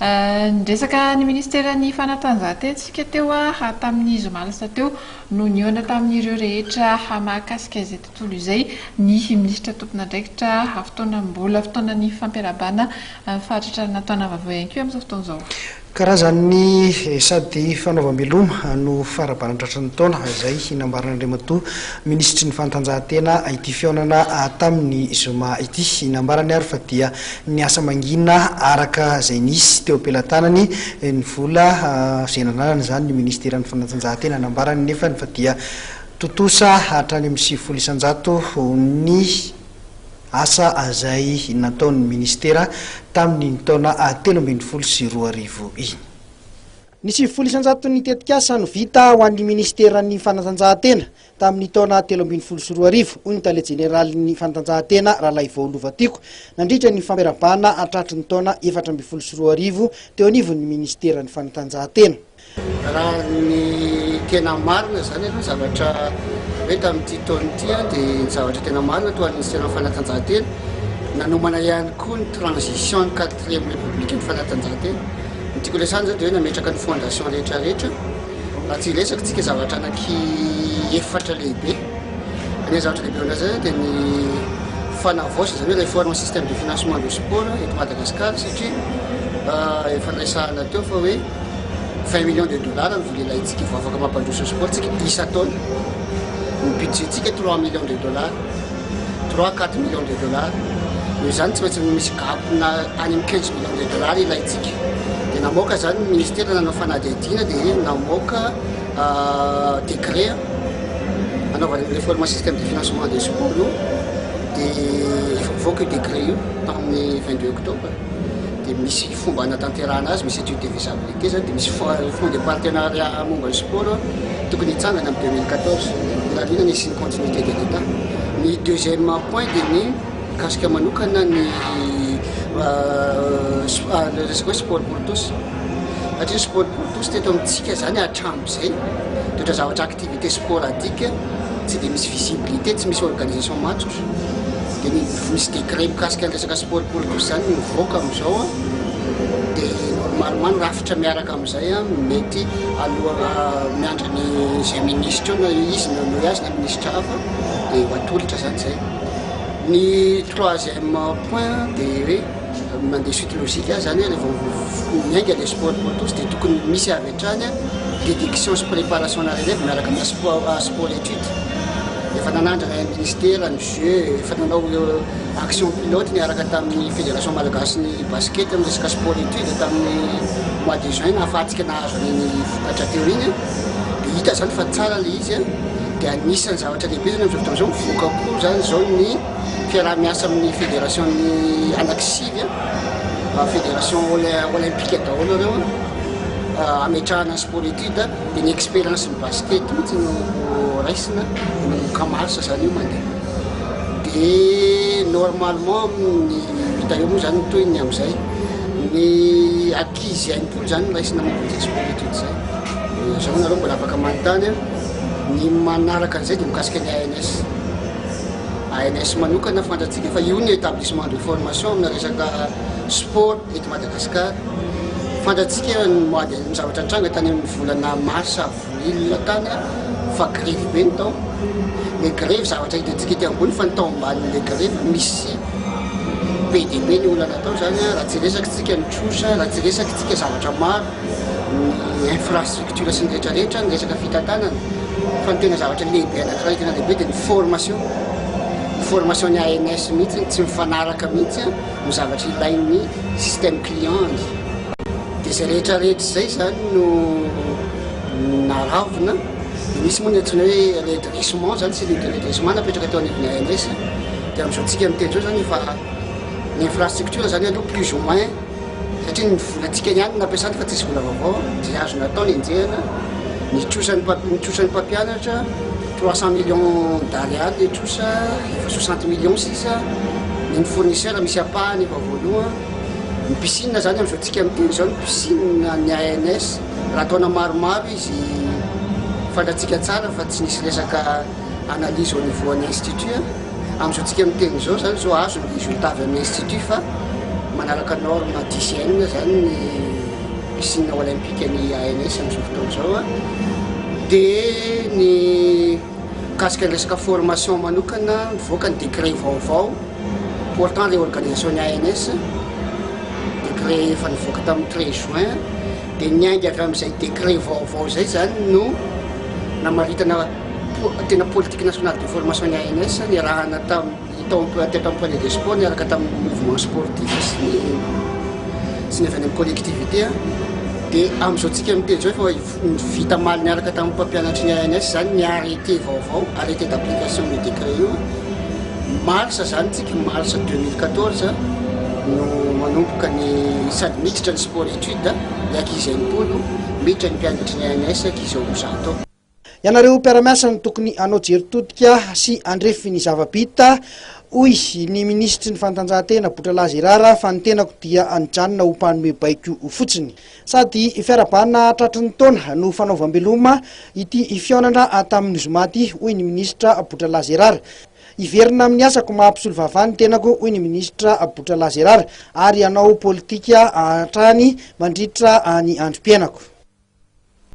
Niresaka ny ministeran'ny fanatanjahantena isika teo tamin'ny zoma lasa teo no nihaona tamin'ireo rehetra mahakasika izay tontolo izay ny minisitra tompon'andraikitra fotoana mbola fotoanan'ny fampiarahabana fahatratrarana taona vaovao ihany koa amin'izao fotoana izao. Karazan'ny sady fanaovam-beloma no farahabana tratry ny taona izay nambaran'Andriamatoa Minisitry ny Fanatanjahantena ity fihaonana tamin'ny zoma ity. Nambarany ary fa dia niasa mangina araka izay nisy teo am-pelatanany ny vola izay nananany izany ny Minisiteran'ny Fanatanjahantena. Nambarany nefany fa dia tontosa hatrany amin'ny 90% ny asa izay nataon'ny Minisitera tamin'iny taona 2013 iny. Ny 90 isan-jaton'ny tetikasa no vita ho an'ny Minisiteran'ny Fanatanjahantena tamin'ny taona 2013, hoy ny Tale Jeneralin'ny Fanatanjahantena Ralaivao Lovatiako nandritra ny fampiarahabana tratry ny taona 2014 teo anivon'ny Minisiteran'ny Fanatanjahantena. Raha ny tena marina izany aloha zavatra hoe tamin'ity taona ity dia ny zavatra tena marina toa an'ny Minisiteran'ny Fanatanjahantena nanomana ihany koa ny transition ny quatrième république ny fanatanjahantena. Ny tiako resahana izao dia hoe nametraka ny fondation rehetra rehetra raha tsy hiresaka tsika zavatra anaky efatra lehibe. Ny zavatra lehibe amin'izay dia ny fanavaozana izany hoe réforme système de financement du sport eto Madagascar satria efa niresahana teo fa hoe 20 millions de dollars ny vola ilaintsika vao afaka mampandroso ny sport tsika isan-taona. Ny budget-tsika 3 millions de dollars, 3, 4 millions de dollars. Noho izany tsy maintsy misy gap na any amin'ny 15 millions de dollars ilaintsika. Dia namoaka zany ny ministère nanao fanadihadiana dia namoaka décret anaovana ny réforme système de financement des sports io, dia efa mivoaka io décret io tamin'ny 22 octobre, dia misy fomba anatanterahana azy, misy étude de faisabilité zany, dia misy fonds de partenariat momba ny sport tokony hitsangana amin'ny 2014 irariana ny hisian'ny continuité de l'État. Ny deuxième point dia ny mikasika manokana ny resaka hoe sport pour tous, satria ny sport pour tous teto amintsika zany hatramin'izay dia ohatra zavatra activité sporadique, tsy dia misy visibilité, tsy misy organisation matotra. Dia misy décret mikasika ny resaka sport pour tous zany mivoaka amin'izao a, dia normalement ny rafitra miaraka amin'izay a mety aloha miandry ny izay ministre eo na izy na noho azy na ministre hafa dia ho atolotra zany zay. Ny troisième point dia hoe mandeha suite logique azy zany hoe rehefa miainga le sport pour tous dia tokony misy avy hatrany détection sy préparation na relève miaraka amina sport étude. Efa nanandrana ny ministère ny jeu, efa nanao action pilote niaraka tamin'ny Fédération malagasy ny basket amin'ny resaka sport étude tamin'ny mois de juin nahafahantsika nahazo an'iny vokatra teo iny, dia hita zany fa tsara le izy a. Dia anisan'ny zavatra lehibe zany amin'izao fotoana izao mivoaka koa zany zao ny fiaraha-miasa amin'ny fédération ny anankisivy a fédération olympique daholo ireo ametrahana sport étude, dia ny expérience ny basket mihitsy no raisina manomboka mars zany io mandeha, dia normalement amin'ny vita eo moa zany toy ny amin'izay ny ankizy 60 zany raisina momba an'izay sport étude zay zao. Nareo mbola afaka manontany. Ny manaraka an'izay dia mikasika ny ANS. ANS manokana fantatsika fa io ny établissement de formation amina resaka sport eto Madagascar. Fantatsika ny mois de ny zavatra nitranga tany amin'ny volana mars, avril tany fa grève be ny tao. Le grève zavatra hitantsika ety ambony fa ny tao ambanin'le grève misy be dia be ny olana tao zany, raha tsy resaka tsika ny trosa, raha tsy resaka tsika zavatra maro, ny infrastructure sy ny rehetrarehetra, ny resaka fitantanana. Fa ny tena zavatra lehibe anankiray tena lehibe dia ny formation, ny formation ny ANS mihitsy tsy mifanaraka mihitsy ny zavatra ilain'ny système client. Dia izay rehetrarehetra izay zany no naravona, dia misy moa ny antsoina hoe redressement zany, cellule de redressement napetraka teo anivon'ny ANS. Dia amin'izao tsika miteny zao zany efa ny infrastructure zany aloha plus ou moins, satria ny volantsika ihany no nampiasana fa tsisy vola vaovao, dia azo natao ny enjehana ny trosan'ny ny trosan'ny mpampianatra, 300 millions d'ariary le trosa, efa 60 millions sisa. Ny fournisseur misy ampahany efa voaloha. Ny piscine zany amin'izao tsika miteny zao, ny piscine ny ANS raha taona maromaro izy fantatsika tsara fa tsy nisy resaka analyse au niveau an'ny institut. Amin'izao tsika miteny zao zany zao azo ny résultat avy amin'ny institut fa manaraka norme d'hygiène zany ny piscine olympique ny ANS amin'izao fotoana izao. Dia ny mikasika ny resaka formation manokana, mivoaka ny décret vaovao portant réorganisation ny ANS, décret efa nivoaka tamin'ny 13 juin. Dia niainga avy amin'izay décret vaovao izay izany no namaritana tena politique nationale de formation ny ANS, niarahana tamin'ny tao teto amin'ny Palais des Sports, niaraka tamin'ny mouvement sportif sy ny avy any amin'ny collectivité. Dia amin'izao tsika miteny izao, efa vita maly niaraka tamin'ny mpampianatry ny ANS izany ny arrêté vaovao, arrêté d'application ny décret io. Mars zany tsika, mars 2014 no manomboka ny sady miditra ny sport étude ny ankizy 60, miditra ny mpianatry ny ANS ankizy eo amin'ny 100 ao. Ianareo mpiara-miasa no tokony hanao jery todika sy handrefy ny zava-bita, hoy ny minisitry ny fanatanjahantena Botralahy Gérard, fa ny tenako dia nijanona ho mpanome baiko fotsiny. Sady fiarahabana tratry ny taona no fanaovam-beloma ity fihaonana tamin'ny zoma ity, hoy ny minisitra Botralahy Gérard. Hiverina amin'ny asako maha mpisolovava ny tenako, hoy ny minisitra Botralahy Gérard, ary hanao politika hatrany mandritra ny androm-piainako.